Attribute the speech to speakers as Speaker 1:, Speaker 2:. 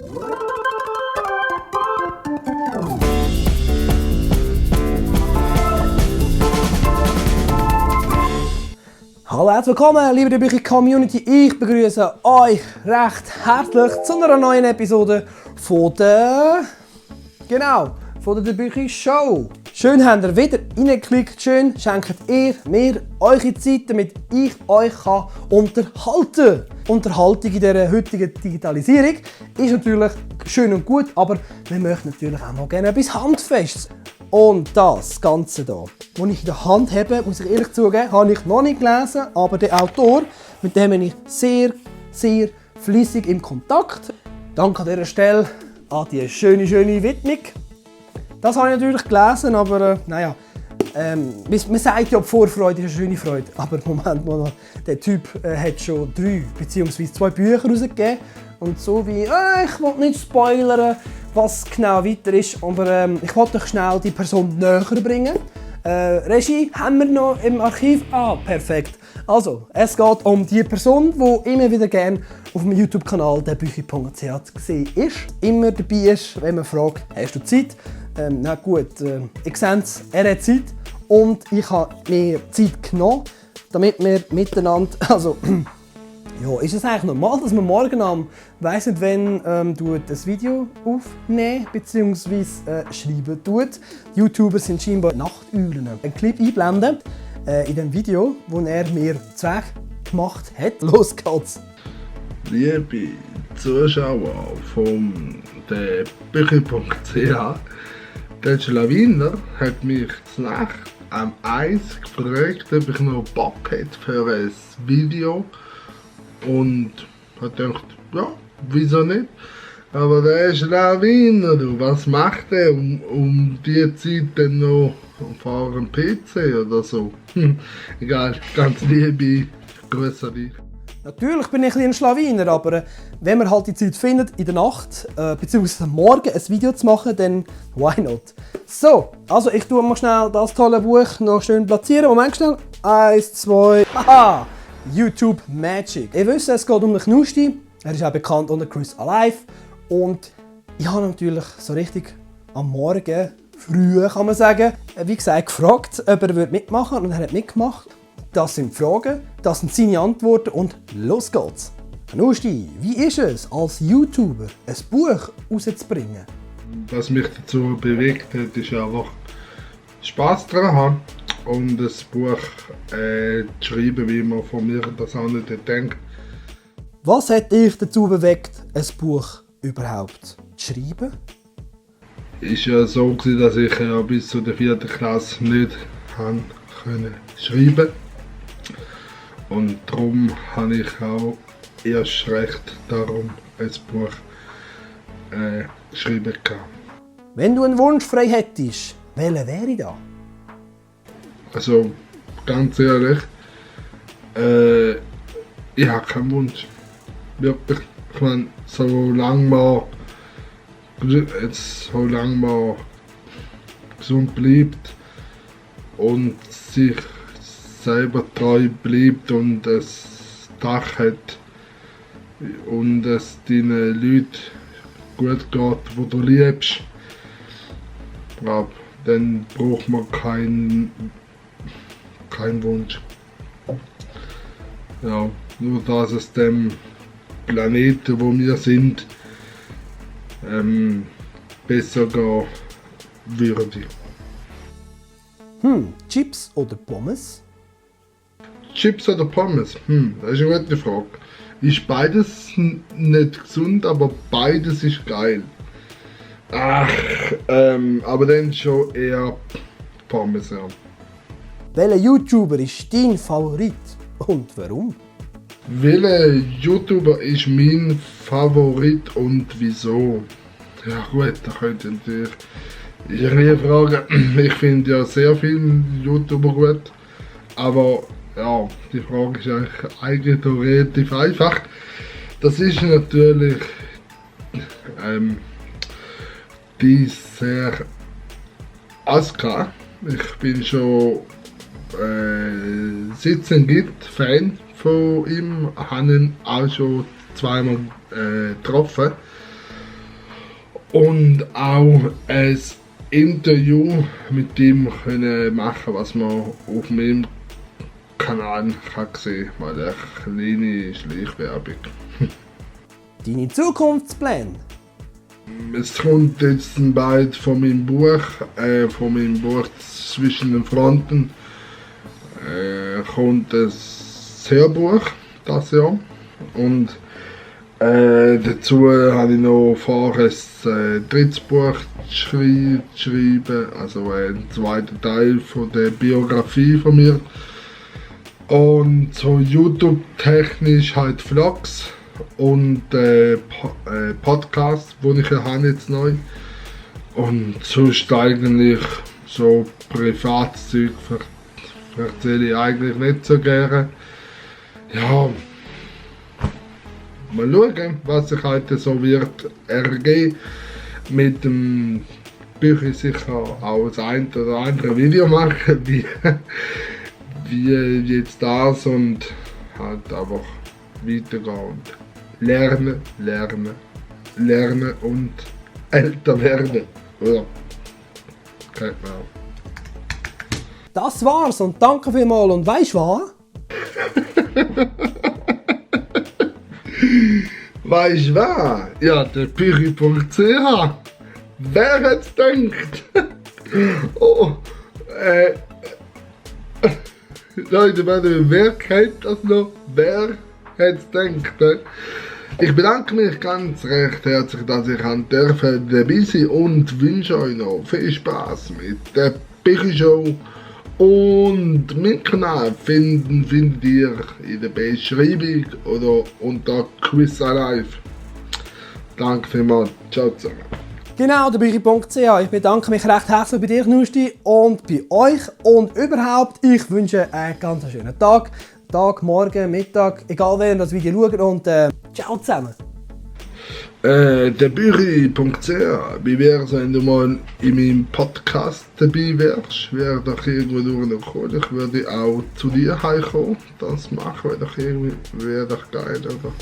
Speaker 1: Hallo, herzlich willkommen, liebe der Büchi-Community. Ich begrüße euch recht herzlich zu einer neuen Episode von der Büchi-Show. Schön habt ihr wieder reingeklickt, schön schenkt ihr mir eure Zeit, damit ich euch unterhalten kann. Unterhaltung in dieser heutigen Digitalisierung ist natürlich schön und gut, aber wir möchten natürlich auch noch gerne etwas Handfestes. Und das Ganze hier, das ich in der Hand habe, muss ich ehrlich zugeben, habe ich noch nicht gelesen, aber der Autor, mit dem bin ich sehr, sehr fleissig im Kontakt. Danke an dieser Stelle an die schöne Widmung. Das habe ich natürlich gelesen, aber man sagt ja, die Vorfreude ist eine schöne Freude. Aber Moment mal, der Typ hat schon 3 bzw. 2 Bücher herausgegeben. Und so wie, ich will nicht spoilern, was genau weiter ist, aber ich wollte euch schnell die Person näher bringen. Regie haben wir noch im Archiv? Ah, perfekt. Also, es geht um die Person, die immer wieder gerne auf dem YouTube-Kanal derbüchi.ch zu sehen ist. Immer dabei ist, wenn man fragt, hast du Zeit? Na gut, ich sehe es, er hat Zeit und ich habe mir Zeit genommen, damit wir miteinander, ja, ist es eigentlich normal, dass man morgen am, weiss nicht wann, ein Video aufnehmen bzw. schreiben tut. Die YouTuber sind scheinbar Nachteulen. Einen Clip einblenden in dem Video, das er mir zurecht gemacht hat. Los geht's!
Speaker 2: Liebe Zuschauer von der Büchi.ch, der Schlawiner hat mich nach am Eis gefragt, ob ich noch Bock hätte für ein Video. Und hat gedacht, ja, wieso nicht? Aber der Schlawiner, was macht er um die Zeit dann noch vor einem PC oder so? Egal, ganz liebe Grüße an dich.
Speaker 1: Natürlich bin ich ein Schlawiner, aber wenn man halt die Zeit findet, in der Nacht bzw. am Morgen ein Video zu machen, dann why not? So, also ich tue mal schnell das tolle Buch noch schön platzieren. Moment schnell. 1, 2, haha! YouTube Magic. Ihr wisst, es geht um den Knusti. Er ist auch bekannt unter Chris Alive. Und ich habe natürlich so richtig am Morgen, früh kann man sagen, wie gesagt, gefragt, ob er mitmachen würde. Und er hat mitgemacht. Das sind die Fragen, das sind seine Antworten und los geht's. Knusti, wie ist es, als YouTuber ein Buch rauszubringen?
Speaker 2: Was mich dazu bewegt hat, ist einfach Spaß daran haben und das Buch zu schreiben, wie man von mir das auch nicht denkt.
Speaker 1: Was hat dich dazu bewegt, ein Buch überhaupt zu schreiben?
Speaker 2: Es war ja so, dass ich bis zur 4. Klasse nicht schreiben konnte. Und darum habe ich auch erst recht darum ein Buch geschrieben.
Speaker 1: Wenn du einen Wunsch frei hättest, welcher wäre da?
Speaker 2: Also, ganz ehrlich, ich habe keinen Wunsch. Wirklich, ich meine, solange man gesund bleibt und sich selber treu bleibt und ein Dach hat und es deinen Leuten gut geht, die du liebst, dann braucht man keinen Wunsch. Ja, nur dass es dem Planeten, wo wir sind, besser gehen würde.
Speaker 1: Chips oder Pommes?
Speaker 2: Chips oder Pommes? Das ist eine gute Frage. Ist beides nicht gesund, aber beides ist geil. Aber dann schon eher Pommes, ja.
Speaker 1: Welcher YouTuber ist dein Favorit und warum?
Speaker 2: Welcher YouTuber ist mein Favorit und wieso? Ja gut, da könnte natürlich eine Frage. Ich finde ja sehr viele YouTuber gut, aber ja, die Frage ist eigentlich relativ einfach. Das ist natürlich dieser Aska. Ich bin schon Sitzen gibt Fan von ihm, habe ihn auch schon zweimal getroffen und auch ein Interview mit ihm können machen, was man auf meinem Kanal kann sehen, mal eine kleine Schleichwerbung.
Speaker 1: Deine Zukunftspläne?
Speaker 2: Es kommt jetzt bald von meinem Buch Zwischen den Fronten, kommt ein Hörbuch das Jahr und dazu habe ich noch vor, ein drittes Buch zu schreiben, also ein zweiter Teil von der Biografie von mir. Und so YouTube-technisch halt Vlogs und Podcasts, die ich habe jetzt neu. Und sonst eigentlich so Privatzeug erzähle ich eigentlich nicht so gerne. Ja, mal schauen, was sich heute so wird ergeben. Mit dem Bücher sicher auch das ein oder andere Video machen, wie jetzt das und halt einfach weitergehen und lernen und älter werden. Oder? Kennt man auch.
Speaker 1: Das war's und danke vielmals und weisst du was?
Speaker 2: Weisst du was? Ja, der Piri.ch. Wer hätt's gedacht? Oh, Leute, wer kennt das noch? Wer hätt's gedacht? Ich bedanke mich ganz recht herzlich, dass ich dabei sein und wünsche euch noch viel Spaß mit der Piri Show. Und meinen Kanal findet ihr in der Beschreibung oder unter Quiz Alive. Danke vielmals. Ciao zusammen.
Speaker 1: Genau, der Büchi.ch. Ich bedanke mich recht herzlich bei dir, Knusti, und bei euch und überhaupt. Ich wünsche einen ganz schönen Tag. Tag, Morgen, Mittag, egal wer das Video schaut und ciao zusammen.
Speaker 2: Der Büchi.ch, wie wär's, wenn du mal in meinem Podcast dabei wärst? Wäre doch irgendwo noch cool. Ich würde auch zu dir heimkommen. Das machen wir doch irgendwie, wäre doch geil, oder?